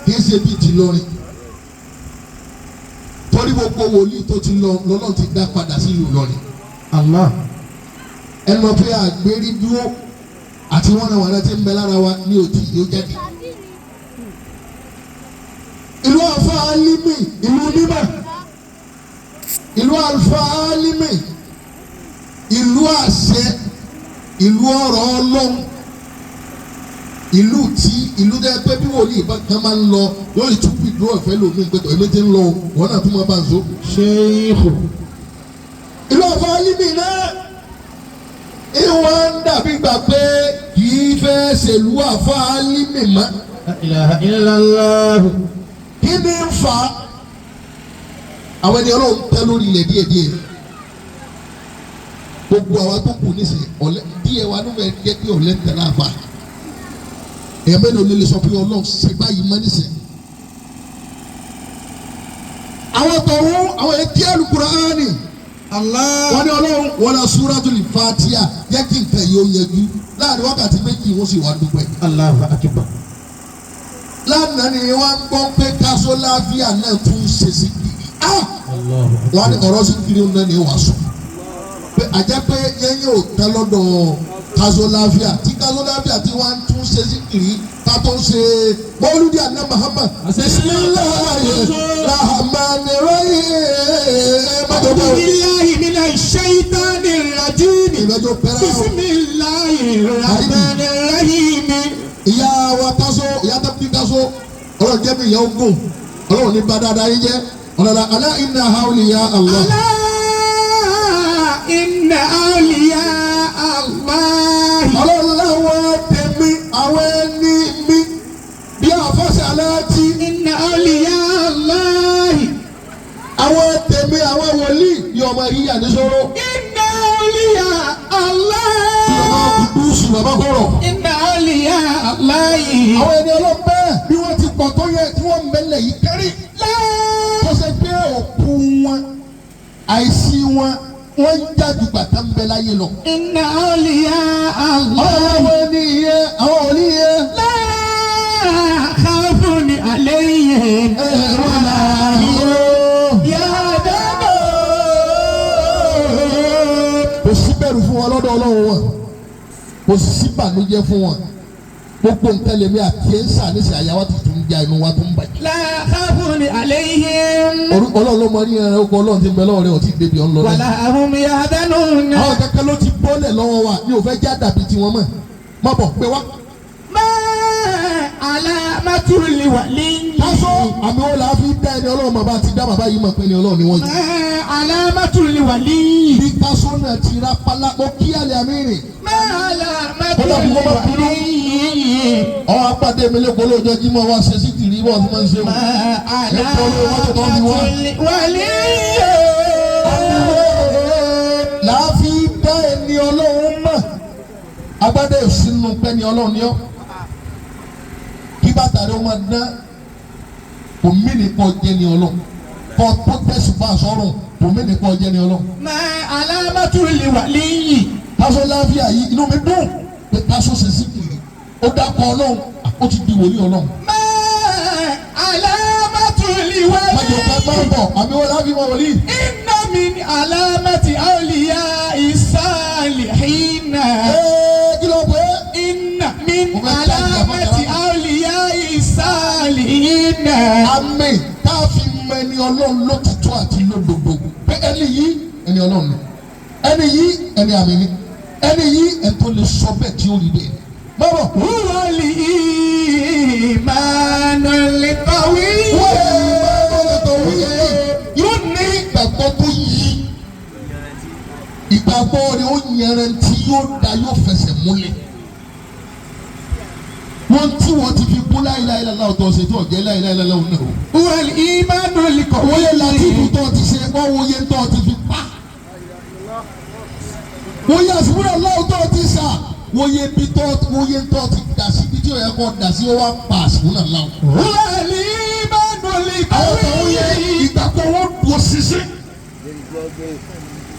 Kì í ṣe bíi ti lọrin, torí gbogbo wòlíì tó ti lọ lọ́lọ́run ti dá padà sílùú Ìlọrin. Allah. Ẹ lọ pé àgbérí dúró àti wọn náà wọn ti ń bẹ lára wa ní òtí yóò jáde. Ìlú Alfa Alimi, ìlú mímọ́, ìlú Alfa Alimi, ìlú àṣẹ, ìlú ọ̀rọ̀ Ọlọ́run, ìlú tí ìlú dẹ́ pé bí wòlíì bá kan máa ń lọ yóò tún fi dúró ọ̀fẹ́ lòmíì pẹ̀tọ̀ èmi ti ń lọ o, wọn náà tún máa bá ń so. Sheikh. Ìlú Alfa Alimi náà ìwọ̀n ń dàbí gbà pé kì í fẹ́ ṣèlú Alfa Alimi mọ́. La ilaha illallah. Kí ni ń fa àwọn ẹni Ọlọ́run tẹ́ lórí ilẹ̀ díẹ̀díẹ̀? Gbogbo àwa tó kù nísìnyí, ọ̀lẹ díẹ̀ wa ló fẹ́ jẹ́ pé ọ̀lẹ ń tẹ̀lé àfa. Èèyàn mélòó ló lè sọ pé Ọlọ́run ṣe báyìí mọ́ nísìnyí? Àwọn tọ̀hún, àwọn etí Al-Qur'ani. Allah. Wọ́n ní Ọlọ́run wọ́n lọ Suratul Fatiha, jẹ́ kí nǹkan yìí ó yanjú láàrin wákàtí 2, wọ́n sì wá dúpẹ́. Allahu akbar. Lánàá ni wọ́n ń gbọ́ pé káṣó láfíà náà tún ṣe sí kiri. Allahu Wọ́n ní ọ̀rọ̀ sí kiri náà ní wàásù pé àjẹ́ pé yẹ́nyẹ́ ò tán lọ́dọ̀ káṣó láfíà tí káṣó láfíà tí wọ́n tún ṣe sí kiri ká tó ń ṣe mọ́lúdì àná Muhammad. Bisimilahi rahmani rahim. أعوذ بالله من الشيطان الرجيم. Ìlọ́jọ́ pẹ́rẹ́. بسم الله الرحمن الرحيم. Ìyá wa káṣó, ìyá tó bí káṣó, Ọlọ́run jẹ́ mi ìyá ogun, Ọlọ́run ní bá dáadáa yín jẹ́ ọlọ́dà. Alá inna hawliya Allah. ألا إن أولياء الله. Ọlọ́run láwọn tèmi, àwọn ẹni mi bí àfọ́sẹ̀ aláàtì. إن أولياء الله. Àwọn tèmi, àwọn wòlíì ní ọmọ yíyà níṣòro. إن أولياء Bàbá الله. Kùdùsù, bàbá kọ̀rọ̀. إن أولياء الله. Àwọn ẹni ọlọ́pẹ́ bí wọ́n ti pọ̀ tó yẹ tí wọ́n mẹ́lẹ̀ yìí kẹ́rì. لا Tó ṣe pé òkú wọn, àìsí wọn, wọ́n ń jáde gbàtà ń bẹ láyé lọ. إن أولياء الله. Ọlọ́run àwọn ẹni yẹn, àwọn wòlíì yẹn. لا خوف عليهم ولا هم يحزنون. Kò sí bẹ̀rù fún wọn lọ́dọ̀ Ọlọ́run wọn, kò sí bànújẹ́ fún wọn. Gbogbo nǹkan lèmi àti ẹ̀ ń sà ní sè, àyàwó ti tún ja, inú wa tún bàjẹ́. لا خوف عليهم. Ọlọ́run ló mọ ní ẹran oko Ọlọ́run ti ń bẹ lọ́wọ́ rẹ̀, ọtí débi ọ̀n lọ náà. ولا هم يحزنون. Àwọn kankan ló ti bọ́lẹ̀ lọ́wọ́ wa ní òfẹ́ já dàbí tiwọn mọ́, má bọ̀ pé wá. ما علامة الولي؟ Kásọ̀ àmì wo la fi dá ẹni Ọlọ́run? Bàbá ti dá bàbá yìí mọ̀ pé ẹni Ọlọ́run ni wọ́n yìí. ما علامة الولي؟ Bí kásọ̀ náà ti ra pálá, mo kí àlẹ́ àmì rìn. ما علامة Kódà bí wọ́n bá bínú. الولي؟ Ọ̀ apàdé mi lẹ́kọ̀ọ́ lóòjọ́ jímọ̀ wá ṣe sí tìrí bọ́ọ̀ tí wọ́n ń ṣe wò. ما علامة الولي؟ Láàfi dá ẹni Ọlọ́run mọ̀, agbádá ìsínú pẹ́ni Ọlọ́run ni ọ́, kí bàtà rẹ̀ ó máa dán kò mí nìkan jẹ́ ni Ọlọ́run, kọ́ tó tẹ̀sùn bá a sọ̀rùn kò mí nìkan jẹ́ ni Ọlọ́run. ما علامة الولي؟ Kásọ̀ láàfíà yìí, inú mi dùn pé kásọ̀ ṣe sí kiri, ó dákọ̀ Ọlọ́run, ó ti di wòlíì Ọlọ́run. ما علامة Májò ká الولي؟ máa bọ̀, àmì wọn láàfin wọn wòlíì. إن من علامة أولياء الصالحين. Ee, kí ló pé? إن من Mo fẹ́ tá ìjà mọ́ علامة jàrá. أولياء الصالحين. Àmì tá a fi mọ ẹni Ọlọ́run lótìtọ́ àti lódodo pé ẹni yìí ẹni Ọlọ́run ni, ẹni yìí ẹni àmì ni, ẹni yìí ẹni tó lè sọ bẹ́ẹ̀ tí ó rí bẹ́ẹ̀. Bọ́bọ̀. هو الإيمان القوي. Wọ́n lè tó wí yóò ní ìgbàgbọ́ tó yí, ìgbàgbọ́ rẹ̀ ó yẹrantí, yóò da, yóò fẹsẹ̀ múlẹ̀. Wọ́n tí wọ́n ti fi kú láìláìláìlá ọ̀tọ̀ ṣètò ọ̀jẹ́ láìláìláìlá òun náà o. هو الإيمان Wọ́n yẹ Latifu القوي. tó ti ṣe, wọ́n wo iye tó ti fi pa. Wọ́n yẹ àsìkò aláwọ̀ tó ti sà, wọ́n yẹ ibi tó, wọ́n yẹ tó ti dà sí ibi tí ó yẹ kó dà sí, ó wá pa àsìkò náà. هو الإيمان Àwọn tó ń yẹ القوي. ìgbàgbọ́ wọn dùn ṣinṣin.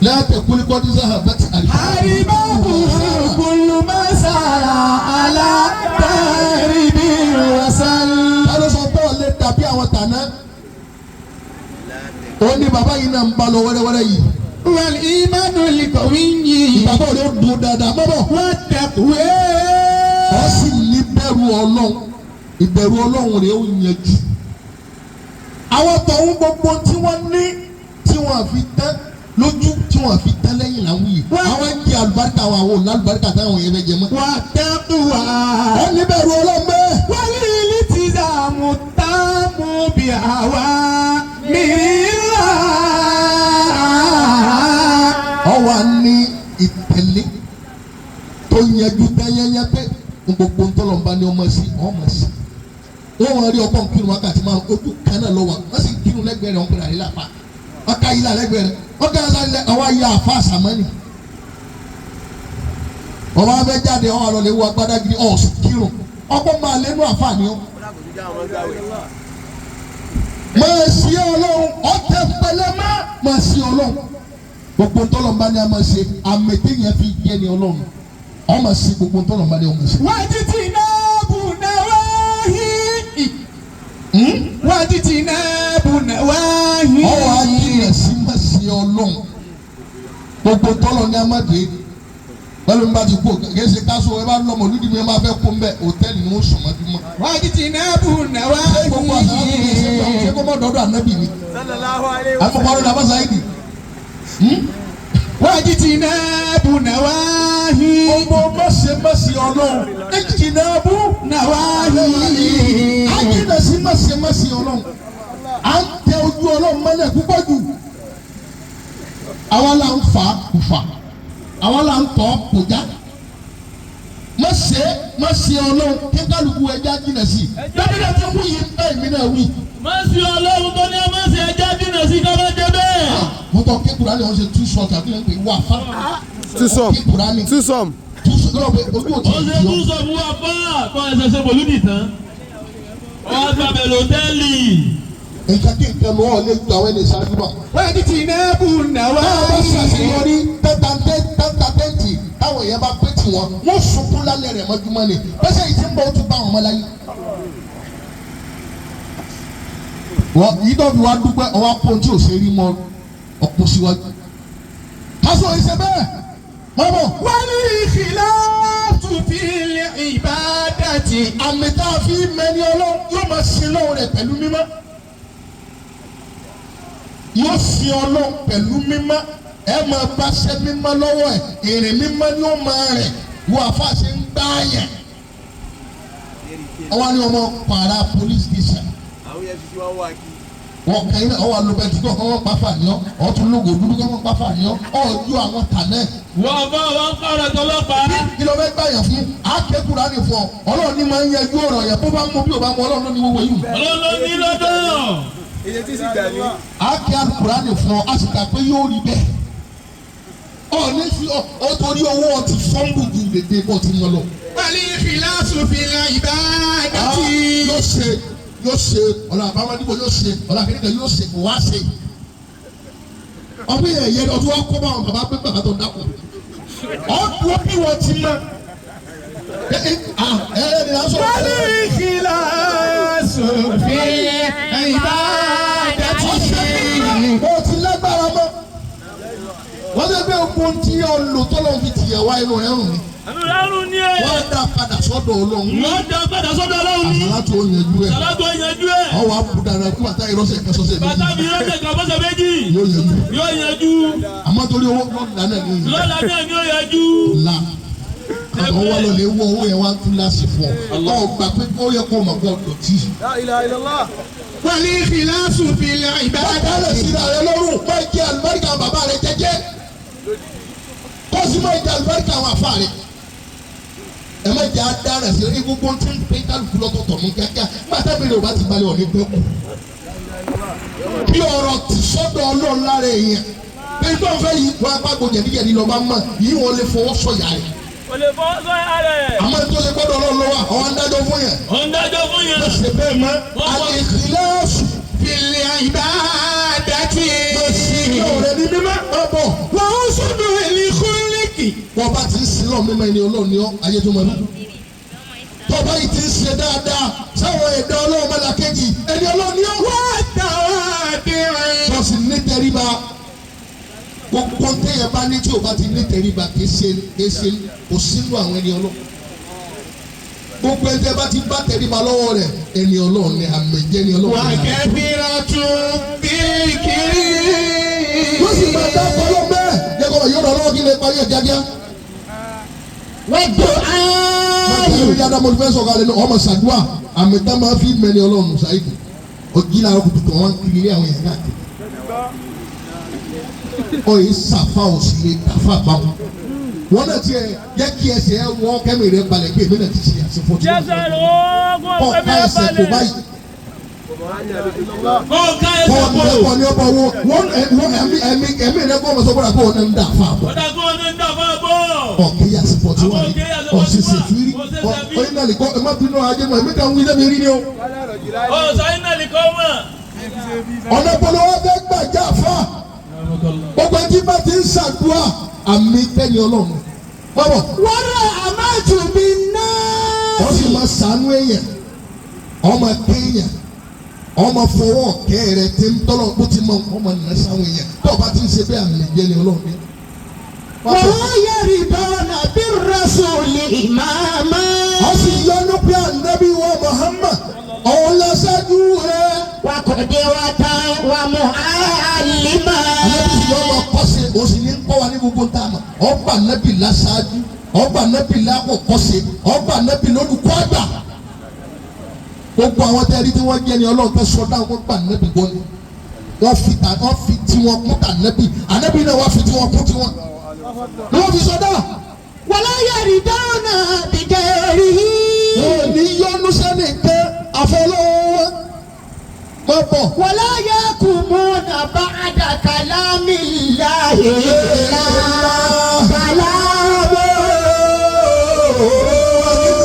Láti kúlíkọ́ ní sáà bẹ́tì àlùfáà. حرمه كل ما سار على درب وسل. Ta ló sọ pé ọ̀lẹ́ àwọn tàná ó ní bàbá yìí náà ń bá lọ wẹ́rẹ́wẹ́rẹ́ yìí. والإيمان القوي Ìgbàgbọ́ rẹ̀ ó dùn dáadáa mọ́bọ̀. والتقوى Ọ sì ní bẹ̀rù Ọlọ́run, ìbẹ̀rù Ọlọ́run rẹ̀ ó yanjú. Àwọn tọ̀hún gbogbo tí wọ́n ní tí wọ́n fi tán lójú tí wọ́n fi tán lẹ́yìn làwọn yìí. Àwọn ń jẹ àlùbáríkà àwọn àwọn òun àlùbáríkà táwọn yẹn fẹ́ jẹ mọ́. والتقوى Ọ ní bẹ̀rù Ọlọ́run bẹ́ẹ̀. والالتزام التام بأوامر الله Ọ wà ní ìtẹ̀lé tó yanjú tẹ́yẹ́yẹ́ pé gbogbo ntọ́lọ́mbá ni ọmọ sí ọmọ sí. Wọ́n wọ́n rí ọkọ̀ nkírun wákàtí máa ojú kan náà lọ́wọ́ wọ́n sì kírun lẹ́gbẹ̀ẹ́ rẹ̀ wọ́n pèrè àrílà pa wọ́n ká yílà lẹ́gbẹ̀ẹ́ rẹ̀ wọ́n ká yílà lẹ́gbẹ̀ẹ́ ọwọ́ ayé àfa àsàmọ́nì. Wọ́n bá fẹ́ jáde ọwọ́ àlọ́ lè wọ agbádá gidi ọ̀ sì kírun ọkọ̀ máa lẹ́nu àfa ni ọ́. Máa ṣe Ọlọ́run ọ̀tẹ̀ pẹlẹ́ má máa ṣe Ọlọ́run gbogbo ntọ́lọ́mbá ni a máa ṣe àmì téèyàn fi jẹ́ ni Ọlọ́run ọ máa ṣe gbogbo ntọ́lọ́mbá ni ọ máa ṣe. واجتناب نواهي واجتناب نواهي Ọwọ́ ajínà sí má ṣe Ọlọ́run gbogbo ntọ́lọ́ ní a máa dé pẹ̀lú mi bá ti kú kì í ṣe káṣó ẹ bá lọ́mọ olúdi mi ẹ máa fẹ́ kó ń bẹ̀ hòtẹ́ẹ̀lì ni wọ́n sùn mọ́jú mọ́. واجتناب Ṣé gbogbo àṣà láti fi ṣe pé ṣé kó mọ́ dọ́dọ̀ ànábì ni Sallallahu alayhi wa àmọ́ kọ́ ló dàbọ̀ sáyidì. واجتناب نواهي Gbogbo má ṣe má ṣe Ọlọ́run ìjìnàbù نواهي ajínà sí má ṣe má ṣe Ọlọ́run à ń tẹ ojú Ọlọ́run mọ́lẹ̀ púpọ̀ jù. Àwa là ń fà kò fà, àwa là ń tọ́ kò já. Má ṣe má ṣe Ọlọ́run kí kálukú ẹja jìnà sí i. Dábìlẹ̀ tí wú yìí bẹ́ẹ̀ mi náà wí. Má sí Ọlọ́run tó ní ọmọ sí ẹja jìnnà sí ká má jẹ bẹ́ẹ̀. Mo tọ́ kí Kùránì ọ̀hún ṣe tú sọ tàbí ẹ̀ pé wà fá. Túsọ̀m. Kí Kùránì Túsọ̀m. tú sọ lọ́wọ́ pé ojú ò Ó tí ṣe ì tún yọ. sọ fún wa fá kọ́ ẹsẹ̀ ṣe mòlúdì tán. Wọ́n á gbàgbẹ́ lọ́tẹ́ẹ̀lì. Nǹkan kí nǹkan lọ́wọ́ lè gba àwọn ẹni ìṣáájú wa. واجتناب Báwo bá النواهي ṣàṣeyọrí tẹ́tàntẹ́ǹtì táwọn èèyàn bá pé tiwọn, wọ́n sunkún lálẹ́ rẹ̀ mọ́júmọ́ ni. Pẹ́sẹ́ yìí ti ń bọ̀ ó tún bá àwọn ọmọ láyé. Wọ́n yìí tó fi wá dúpẹ́ ọwọ́ pọ́n tí ò ṣe rí mọ́ ọ̀pọ̀ síwájú. Kásọ̀ ìṣe bẹ́ẹ̀ mọ́bọ̀. والإخلاص في العبادة Àmì tá a fi mẹ́ni Ọlọ́run yóò máa sin lọ́wọ́ rẹ̀ pẹ̀lú mímọ́. Yóò sin Ọlọ́run pẹ̀lú mímọ́. Ẹ máa bá ṣe mímọ́ lọ́wọ́ ẹ̀. Ìrìn mímọ́ ni ó máa rìn. Wo àfa ṣe ń gbá yẹn. Ọwọ́ ni ọmọ pààrà police station. Àwọn EFCC wá wá kí. Wọ́n kẹ́yìn náà ọwọ́ alóbẹ́tì kọ́ wọ́n pa fàníọ́. Ọ̀tún lógo dúdú kọ́ wọ́n pa fàníọ́. Ọ̀ọ́jú àwọn tànẹ́ Wọ́n bá wọn kọ́ra tọlọ́pàá. kí ló fẹ́ gbàyàn fún akékùrá ni fún ọ Ọlọ́run ní máa ń yanjú ọ̀rọ̀ yẹn bó bá mú bí ò bá mú Ọlọ́run ló ní wọ́wọ́ yìí. Ọlọ́run ló ní lọ́dọ̀. Iye tí sì gbà ní. Ake alukura ni fún ọ a sì gbà pé yóò rí bẹ́ẹ̀. Ọ ní fi ọ ọ torí owó ọtí fọ́nbù ju dédé bọ́ ti mọ lọ. والإخلاص في العبادة Yóò ṣe yóò ṣe ọ̀nà àbámọ́dìbò yóò ṣe ọ̀nà àkẹ́kẹ́ yóò ṣe kò wá ṣe. Ọdún yẹn yẹn ọdún wa kọ́ bá àwọn bàbá pé bàbá tó dákun. Ọdún bí wọ́n ti mọ. Ẹ ẹ ẹ ẹ ní aṣọ. والإخلاص في العبادة Bó ti lágbára mọ́. Wọ́n ṣe pé ogun tí ọ lò tọ́lọ́ fi tìyẹ̀ wá inú rẹ̀ rùn ni. Àánú rárún ní ẹ̀. Wọ́n dá padà sọ́dọ̀ Ọlọ́run. Wọ́n dá padà sọ́dọ̀ Ọlọ́run ní. Àsàlátù ó yanjú ẹ̀. Sàlátù ó yanjú ẹ̀. Ọwọ́ àbúdára kí bàtà ìrọ́sẹ̀ kan sọ́sẹ̀ Bàtà méjì mi rọ́ṣẹ̀ kan bọ́sẹ̀ méjì. yóò yanjú. Yóò yanjú. Àmọ́ torí owó lọ́la náà ní ìlú. Lọ́la náà ni ó yanjú. La àwọn wa lọ lè wọ owó yẹn wá tún láti fún ọ. Ọ gbà pé ó yẹ kó o mọ̀ kó o dọ̀tí. La ilaha illallah. والإخلاص في Bàtà lè العبادة síra rẹ lọ́rùn máa jẹ àlùbáríkà àwọn bàbá rẹ jẹ́jẹ́. Kọ́sí máa jẹ àlùbáríkà àwọn àfa rẹ. Ẹ má jẹ́ adára sí i gbogbo tí ń pín kálukú lọ́tọ̀ọ̀tọ̀ mú kíákíá. Bàtà mi rè o bá ti balẹ̀ òní pẹ́ kù. Bí ọ̀rọ̀ ti sọ́dọ̀ Ọlọ́run lára èèyàn. Pé tó ń fẹ́ yìí wọ́n apá gbòjẹ̀díjẹ̀dí lọ bá mọ̀ yìí wọ́n lè fọwọ́ sọ̀yà rẹ̀. Kò lè fọ́ sọ ara ẹ̀. Àmọ́ tó lè gbọ́dọ̀ Ọlọ́run lọ́wọ́ àwọn adájọ́ fún yẹn. Ó ń dájọ́ fún yẹn. Má ṣe bẹ́ẹ̀ mọ́. Al-ikhlasu في العبادة yóò rẹ ní mímọ́ má bọ̀. وحسن الخلق Wọ́n bá ti ń sin lọ́ọ̀ mímọ́ ẹni Ọlọ́run ni ọ́ ayé tó mọ̀ ní. Tọ́ba yìí ti ń ṣe dáadáa sáwọn ẹ̀dá Ọlọ́run mọ́lá kejì ẹni Ọlọ́run ni Gbogbo téèyàn bá ní tí o bá ti ní tẹríba kì í ṣe kì í ṣe kò sínú àwọn ẹni ọlọ́run. Gbogbo ẹni tẹ́ bá ti bá tẹríba lọ́wọ́ rẹ̀ ẹni ọlọ́run ni àmì jẹ́ ẹni ọlọ́run ni àmì. وكثيرة الذكر Wọ́n sì máa dá ọkọ̀ ọlọ́run bẹ́ẹ̀ jẹ́ kọ́ yọ̀rọ̀ ọlọ́wọ́ kí lè parí ẹ̀ kíákíá. والدعاء Bákan náà yàrá mo fẹ́ sọ̀rọ̀ alẹ́ náà ọmọ sàdúà àmì tá máa fi mẹ́ni ọlọ́run ṣáìdì. Ọjí làwọn kùtùkùtù wọn kiri ilé àwọn èèyàn káàkiri. Ọyẹ sàfà òsì lè dàfà báwọn. Wọ́n náà tiẹ̀ jẹ́ kí ẹsẹ̀ wọ́ kẹ́mi rẹ̀ balẹ̀ pé èmi náà ti ṣe àṣefọ́ tí wọ́n Jésù fẹ́. ogun Kọ́ ọ̀fẹ́ ká mi ẹsẹ̀ kò balẹ̀. báyìí. Kọ́ ká Kọ́ ẹsẹ̀ ọ̀nà kò. ẹ̀kọ́ ní ọba wo wọ́n ẹ̀mí ẹ̀mí rẹ̀ kọ́ ọmọ sọ́kúnra kó ọ̀nà ń dà fà bọ̀. Ọ̀dà kó ní ń dà fún abọ́. Ọ̀kẹ́ yà sí fọ́tí wà ní ọ̀sẹ̀sẹ̀ fírí ọ̀yìn náà lè kọ́ ẹ má bínú ajé mọ́ ẹ̀mí kan wí lẹ́mi rí ni o. Ọ̀sán iná lè kọ́ mọ̀. Ọ̀nà polówó fẹ́ gbàjà fà gbogbo ẹtí bá ti ń ṣàdúrà àmì tẹ́ni ọlọ́run. Bọ́bọ̀ والرحمة بالناس wọ́n sì máa ṣàánú èèyàn ọmọ kéèyàn ọmọ fọwọ́ kẹ́ rẹ tí ń tọ́lọ̀ bó ti mọ ọmọ nà sáwọn èèyàn tó o bá ti ń ṣe bẹ́ẹ̀ àmì jẹ́ni ọlọ́run ni. وهم يرضون بالرسول إماما wọ́n sì yọnu pé ànábì wa Muhammad òun lọ ṣáájú rẹ̀. وقدوة ومعلما Ànábì sì yọ ọmọ kọ́sẹ̀ o sì ní kọ́ wa ní gbogbo tá a mọ̀ ọba ànábì láṣáájú ọba ànábì lákòkọ́sẹ̀ ọba ànábì lólùkọ́ àgbà. Gbogbo àwọn tẹ́rí tí wọ́n jẹ́ ni ọlọ́run fẹ́ sọ dáhùn wọ́n gba ànábì gbọ́ ni wọ́n fi ta wọ́n fi tiwọn kún tà ànábì ànábì náà wọ́n fi tiwọn kún tiwọn ni wọ́n fi sọ dáhùn. ولا يرضون بغيره Wọn ò ní yọnu sẹ́nìkan àfọlọ́wọ́ wọn bọ̀. ولا يقومون بعد كلام الله إلا كلامه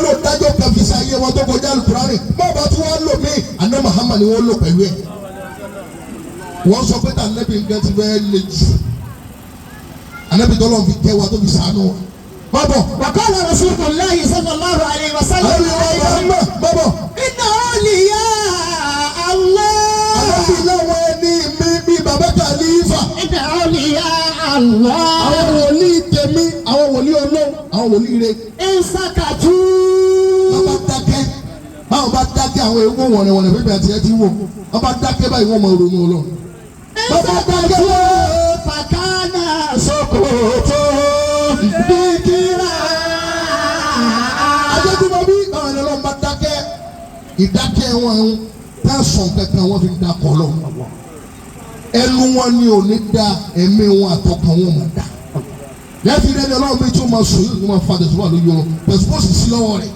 Wọ́n dájọ́ kan fi sáyé wọn tó kọjá alukurani bọ́ọ̀bá tí wọ́n lò mí àná Muhammad ni wọ́n lò pẹ̀lú ẹ̀. Wọ́n sọ pé tànẹ́bí nǹkan ti fẹ́ le jù. Ànábì tọ́lọ́ fi kẹ́ wa tó fi sànú wa. Bọ́bọ̀ وقال رسول الله صلى الله عليه وسلم ànábì wa Muhammad bọ́bọ̀ إن أولياء الله ànábì láwọn ẹni mi bí bàbá Khalifa. إن أولياء الله Àwọn wòlíì tèmi, àwọn wòlíì Ọlọ́run, àwọn wòlíì rẹ̀. إن سكتوا Bàbá dákẹ́ báwọn bá dákẹ́ àwọn ewu wọ̀nẹ̀wọ̀nẹ̀ pípẹ́ àti ẹ ti wò wọ́n bá dákẹ́ báyìí wọ́n máa ronú Ọlọ́run. إن Bàbá dákẹ́ سكتوا فكان سكوتهم ذكرا Ajẹ́tùmọ̀ bí báwọn ẹni Ọlọ́run bá dákẹ́ ìdákẹ́ wọn ń tá sọ̀n kankan wọ́n fi ń dakọ̀ lọ. Ẹnu wọn ni ò ní da ẹ̀mí wọn àtọkàn wọn máa da. Lẹ́ẹ̀fi rẹ̀ ni Ọlọ́run bí tí ó máa sùn yóò máa fa tẹ̀síwá lójú ọ̀run tẹ̀síwá sì sí lọ́wọ́ rẹ̀.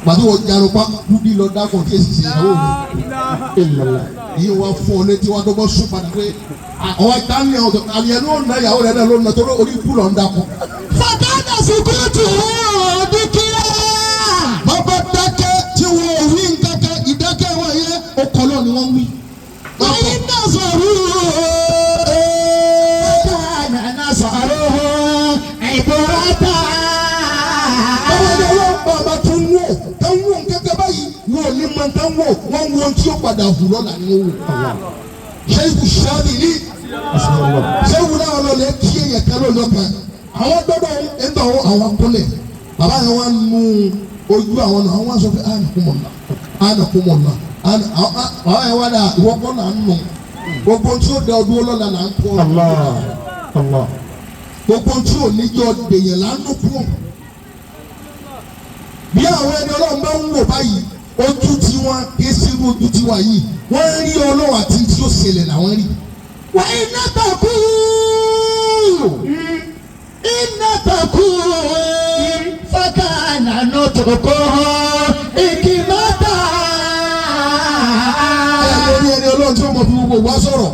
Gbàtí wọ́n jarun pa kúdí lọ dákọ̀ tí èsì ṣe ìyàwó mi. Yìí wọ́n fún ọ létí wọ́n dọ́gbọ́n sún padà pé àwọn ìdánilẹ̀ ọ̀dọ̀ àlìyé ló ń na ìyàwó rẹ̀ náà ló ń na torí orí ikú lọ ń dakọ̀. فكان سكوتهم ذكرا Bàbá dákẹ́ tí wọ́n ò wí nǹkankan ìdákẹ́ wọn yẹ ọkọ̀ náà ni wọ́n wí. وإن نصروه كان نصره عبرة Bàbá yẹn wọ́n bàbá tó ń wò tó ń wò nǹkankan báyìí wọ́n ò ní mọ tó ń wò wọ́n wo ohun tí ó padà hù lọ́la ni wọ́n wò. Ṣé ikú ṣáàbì ní? Ṣé wúlò àwọn ọlọ́lẹ̀ kí èèyàn kan ló lọ́kàn? Àwọn gbọ́dọ̀ ń tọ́ àwọn kúnlẹ̀. Bàbá yẹn wá nu ojú àwọn náà wọ́n sọ pé ànàkúmọ̀lá ànàkúmọ̀lá bàbá yẹn wá dà ìwọ kọ́ là ń nù. Gbogbo tí ó da ọdún ọlọ́la là ń kọ́. Gbogbo tí ò ní jọ dèyàn là ń nù kú. Bí àwọn ẹni ọlọ́run bá ń wò báyìí ojú tiwọn kì í ṣe irú ojú tiwa yìí wọ́n rí ọlọ́run àti tí ó ṣẹlẹ̀ làwọn rí. وإن تقول إن تقول فكان نطقه حكمة Ẹ lórí ẹni ọlọ́run tí ó mọ fi gbogbo wa sọ̀rọ̀.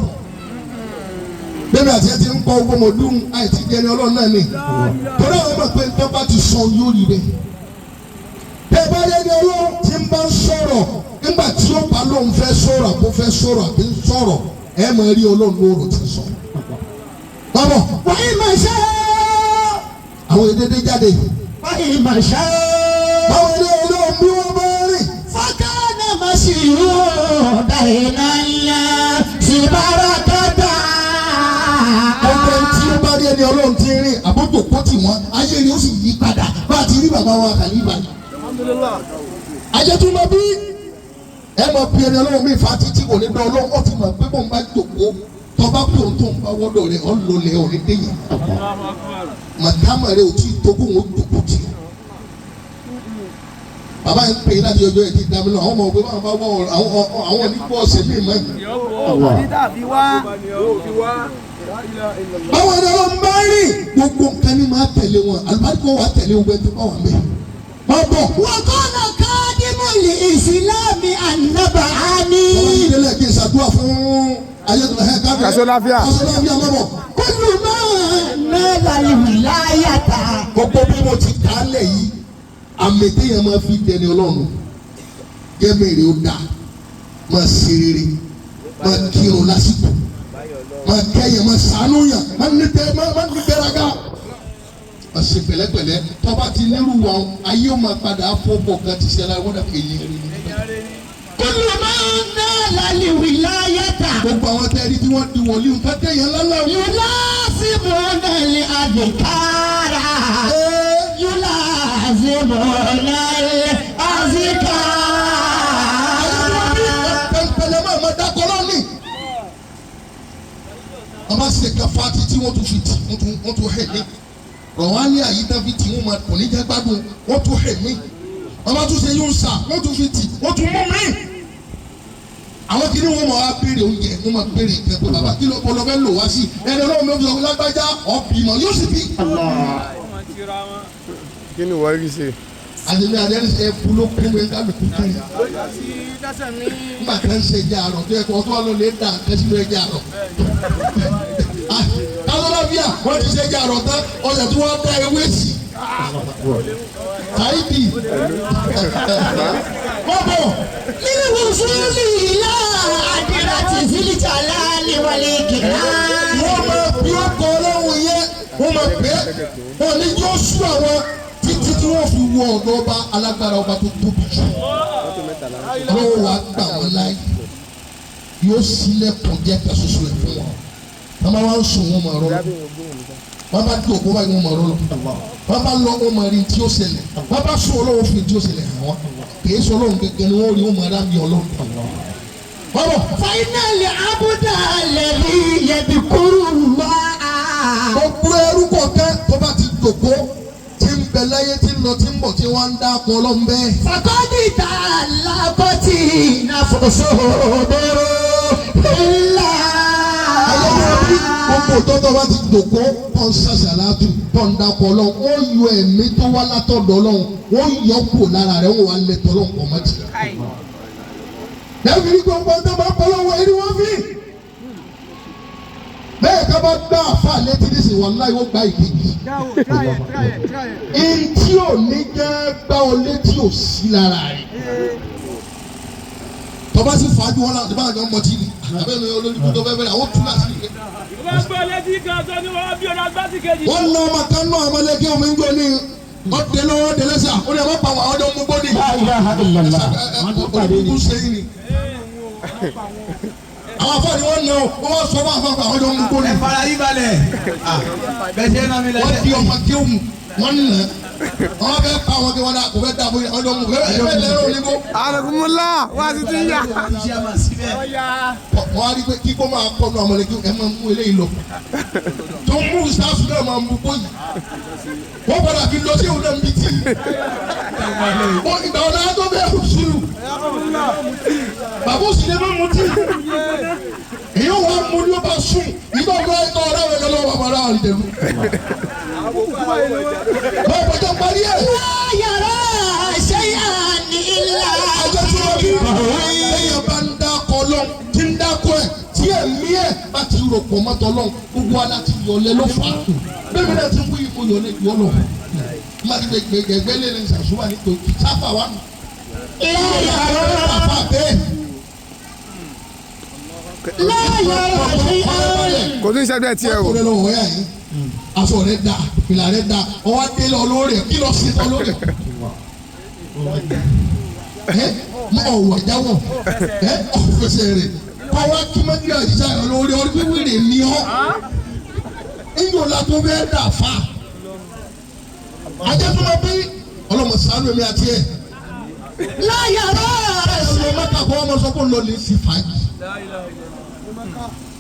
Bẹ́ẹ̀ni àti ẹ ti ń kọ́ gbogbo mọ̀ọ́dún àìtí jẹ́ ẹni ọlọ́run náà ni. Torí àwọn ọmọ pé nǹkan bá ti sọ yóò rí bẹ́ẹ̀. Bẹ́ẹ̀ bá rí ẹni ọlọ́run tí ń bá ń sọ̀rọ̀ nígbà tí ó bá lóun fẹ́ sọ̀rọ̀ àbó fẹ́ sọ̀rọ̀ àbí ń sọ̀rọ̀ ẹ máa rí ọlọ́run lóòrò tí ń sọ. Bábọ̀ وإن شاء àwọn èdèdè jáde. وإن شاء Báwo ni ọlọ́run bí wọ́n bá rìn? فكان مسيره بين الناس بركة. tì wọ́n ayé rẹ̀ ó sì yí padà bá a ti rí bàbá wa kàlí ìbàdàn. Ajẹ́túmọ̀ bí ẹ mọ̀ bí ẹni ọlọ́run mi fa títí kò ní dán ọlọ́run ó ti mọ̀ pé bóun bá jòkó tọba pé òun tó ń bá wọ́dọ̀ rẹ̀ ọ́ lọlẹ̀ ọ̀ ní déyìn. Màtámà rẹ̀ ò tí ì tó kóun ó jòkó tì í. Bàbá yẹn ń pè é láti ọjọ́ ẹ̀ ti dá mi lọ àwọn ọmọ ògbé báwọn bá wọ àwọn onígbọ́ ọ̀sẹ̀ míì mọ́. Báwo ni ọlọ́run bá rìn gbogbo nǹkan ní máa tẹ̀lé wọn àlùbáríkọ wà tẹ̀lé gbogbo ẹni tó bá wà mẹ́. Má bọ̀. وقال خادم الإسلام النبعاني Bàbá yìí délẹ̀ kí n ṣàdúrà fún ayélujára ẹ̀ káfíà. Kasolafia. Kasolafia má bọ̀. كل ما نال الولاية Gbogbo bí mo ti kà á lẹ̀ yìí àmì téèyàn máa fi dẹni ọlọ́run gẹ́mẹ̀rẹ̀ ó dáa máa ṣe rere máa kírun lásìkò máa kẹ́yìn máa ṣàánú yàn máa ní tẹ máa ní gbéraga máa ṣe pẹ̀lẹ́pẹ̀lẹ́ tọ́ba ti nírú wa ayé ó máa padà fọ́pọ̀ kan ti ṣe aláwọ̀ dàbí èyí rí ni. كل ما نال الولاية Gbogbo àwọn tẹ́rí tí wọ́n di wòlíì nǹkan tẹ̀yàn lálẹ́ òní. يلازمون الأذكار يلازمون الأذكار Pẹ̀lẹ́ máa ma dákọ̀ lọ́nìí. Bàbá ṣe kan fati tí wọ́n tún fi tì wọ́n tún hẹ̀ mí. Rọ̀wání àyíká fi tì wọ́n máa kò ní jẹ́ gbádùn wọ́n tún hẹ̀ mí. Bàbá tún ṣe yóò sà wọ́n tún fi tì wọ́n tún mú mí. Àwọn kìíní wọn máa wá béèrè oúnjẹ wọ́n máa béèrè nǹkan pé bàbá kí ló kọ́ lọ fẹ́ lò wá sí. Ẹni ọlọ́run ló fi sọ pé lágbájá ọ̀bìmọ̀ yóò sì bí. Kí ni wọ́n rí ṣe? Àtẹ̀mí àdẹ́rẹ́ ṣe é ló kún mi kálukú kiri. Nígbà kan ṣe ẹja àrọ̀ tó yẹ kó ọtún ọlọ́lẹ̀ dà nǹkan sínú ẹja àrọ̀. Kálọ́lábíà wọ́n ti ṣe ẹja àrọ̀ tán ọjà tí wọ́n dá ewé sí. Tàìdì. Wọ́n bọ̀. للوصول إلى عدرة ذي الجلال والإكرام Wọ́n máa bí ọkọ̀ ọlọ́run yẹn wọ́n máa pẹ́. Wọ́n ní yóò sú àwọn títí tí wọ́n fi wọ ọ̀dọ̀ ọba alágbára ọba tó tóbi jù. Ọlọ́run wa gbà wọ́n láyé yóò sílẹ̀kùn jẹ́ ká ṣoṣo ẹ̀ fún wọn. Wọ́n máa wá ń sùn wọn máa rọ́ lọ. Wọ́n bá dùn òkú báyìí wọn máa rọ́ lọ. Wọ́n bá lọ wọn máa rí tí ó ṣẹlẹ̀. Wọ́n bá sùn ọlọ́run fi tí ó ṣẹlẹ̀ hàn wọ́n. Kì í sọ ọlọ́run gẹ́gẹ́ ni wọ́n rí wọn máa rá mi ọlọ́run. Wọ́n bọ̀. فإن العبد الذي يذكر الله Gbogbo ẹrú kọ̀ọ̀kan tó bá ti jòkó tí ń bẹ láyé tí ń lọ tí ń bọ̀ tí wọ́n ń dáko ọlọ́run bẹ́ẹ̀. فقد تعلقت نفسه بالله Ayọ́mọ́bí gbogbo tọ́tọ́ bá ti jòkó tó ń ṣàṣàlátù tó ń dáko ọlọ́run ó yọ ẹ̀mí tó wá látọ̀dọ̀ ọlọ́run ó yọ kù lára rẹ̀ wọ́n wá lẹ̀ tọ́lọ́run pọ̀ mọ́ ti. Lẹ́yìn ní gbogbo ọjọ́ máa ń bọ́ lọ́wọ́ ẹni wọ́n fi. Bẹ́ẹ̀ ká bá gbá àfa létí nísìnyí wàláhì ó gbá ìkejì. Ntí ò ní jẹ́ gbá ọ létí ò sí lára rẹ̀. Tọ́ba sì fàájú wọn láti bá àjọ mọtí ni àbẹ́ni olórí tó fẹ́ fẹ́rẹ̀ àwọn tún láti rí. Ìbá gbọ́ létí kan tó ní wọ́n bí ọ̀nà gbá sí kejì. Wọ́n lọ ọmọ kan náà ọmọlẹ́kẹ́ omi ń gbó ní ọdẹ lọ́wọ́ ọdẹ lẹ́sà ó ní ọmọ pa àwọn ọdẹ ọmọ gbóni. لا إله إلا الله Olùkú ṣe yín ni. Àwọn afọ ni wọ́n nà ó wọ́n sọ fún àwọn afọ àwọn ọdẹ ọmọ gbóni. Ẹ fara yín balẹ̀. Bẹ́ẹ̀ ṣe náà mi Wọ́n lẹ́sẹ̀. di ọmọ kéwù wọ́n nà àwọn fẹ́ pa àwọn kéwù wọn kò fẹ́ dàbò ọdẹ ọmọ gbóni ẹ lẹ́rọ onígbó. Àrùnkùnmùlá wá sí ti ń yà. Iṣẹ́ máa síbẹ̀. Wọ́n á rí pé kíkó máa kọ́ ní ọmọlẹ́kẹ́ ẹ máa mú eléyìí lọ. Tó mú sáfù náà máa mú bóyì. Wọ́n padà fi lọ sí òun náà ń bí tì. Wọ́n ìgbà wọn náà tó bẹ́ẹ̀ sùúrù. Bàbá òsì lè má mú tì. Èyí wọ́n mú ní ó bá sùn. Ìgbà wọn náà tọ́ ọ̀rẹ́ rẹ̀ lọ́wọ́ bàbá rẹ̀ àlùjẹ̀nu. Báwo bọ́jọ́ parí ẹ̀? لا يرى شيئا إلا Ọjọ́ tí wọ́n bí ẹ̀yàn bá ń dákọ̀ lọ́n tí ń dákọ̀ ẹ̀ tí ẹ̀mí ẹ̀ bá ti rò pọ̀ mọ́tọ́ lọ́n gbogbo wa láti yọlẹ̀ ló fà á. Bẹ́ẹ̀ni náà ti ń wí ipò yọlẹ̀ jù ọ́ lọ. Má ti gbẹ gbẹgbẹ́ lé ní sàṣùwà ní tòkì sáfà wa nù. لا يرى Àfà bẹ́ẹ̀. لا يرى شيئا Kò tún ṣẹ́gbẹ́ tiẹ̀ o. Mọ́tò rẹ lọ́wọ́ yà yín. Aṣọ rẹ da, fìlà rẹ da, ọwọ́ dé lọ lórí ẹ̀ kí lọ sí ọ lórí ẹ̀. Ẹ mọ ọ̀wọ̀ jáwọ̀ ẹ ọ̀fẹsẹ̀ rẹ̀ kọ́wá kí mọ́jú àṣìṣe àyọ̀ lórí ọdún wíwìrì ní ọ́. Iyọ̀ la tó bẹ́ẹ̀ dà fa. Ajẹ́túmọ̀ bí ọlọ́mọ ṣàánú èmi àti ẹ̀. لا يرى Ẹ lọ Mẹ́kà kó ọmọ sọ kó lọ lè sí fàájì.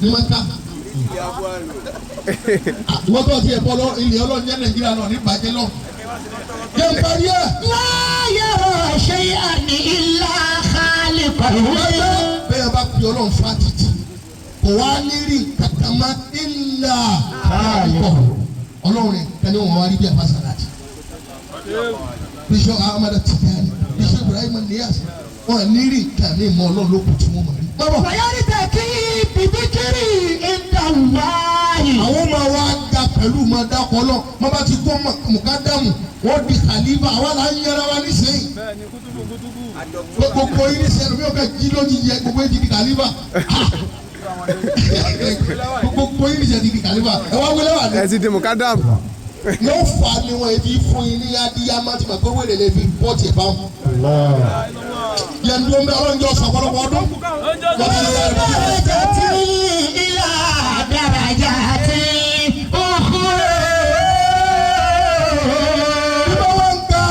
Ní Mẹ́kà. Wọ́n tó ti ẹ̀ bọ́ lọ ilé ọlọ́run jẹ́ Nàìjíríà náà ní ìbàjẹ́ lọ. Jẹ́ n parí ẹ̀. لا يرى شيئا إلا خالقه. Bẹ́ẹ̀ bá fi ọlọ́run fa títì. Kò wá ní rí kankan mọ́ ìlà àkọ́. Ọlọ́run rẹ̀ kẹ́ni wọn wá rí bí àbá sàràtì. Bishop Ahmad Tijani, Bishop Ibrahim Niyas, wọn ní rí nǹkan ní ìmọ̀ ọlọ́run ló kù tí wọ́n mọ̀ rí. Bábọ̀. ويرتقي بذكره عند الله. Àwọn máa wá ga pẹ̀lú máa dákọ̀ lọ wọ́n bá ti kó mùkádàmù wọ́n di khalifa àwa là ń yẹra wa nísìnyí. Gbogbo yìí nísìnyí ẹnu mi ò fẹ́ jí lójijì ẹ gbogbo yìí ti di khalifa. Gbogbo yìí nísìnyí ti di khalifa ẹ wá wọlé wà ní. Ẹ ti di mukadam. Yóò fa ni wọn fi fún yín ní adíyámá tí màá wẹ̀lẹ̀ lè fi bọ́ọ̀tì ẹ̀ bá wọn. Yẹn dúró ń bẹ ọlọ́njọ́ sọ ọ̀pọ̀lọpọ̀ ọdún. Wọ́n ti lọ rẹ̀. درجة إلى درجات أخرى. Bí bá wá ń ga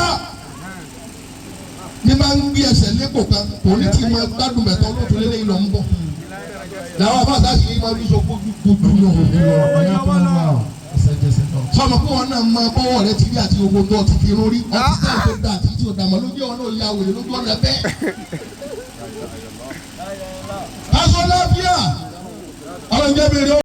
ní máa ń gbé ẹsẹ̀ lẹ́kọ̀ọ́ kan kò ní ti máa gbádùn bẹ̀tọ̀ olóòtú lélẹ́yìn lọ ń bọ̀. Làwọn afáàsá sì ní máa fi sọ gbójú lọ. Sọmọ pé wọn náà máa bọ́wọ́ rẹ ti rí àti owó tó ti fi rórí ọtí táì tó da àti tí ò dàmọ́ lójú ọ̀nà òye àwòrán lójú ọ̀nà bẹ́ẹ̀. Kásọ̀ láfíà ọlọ́njẹ́ bèrè.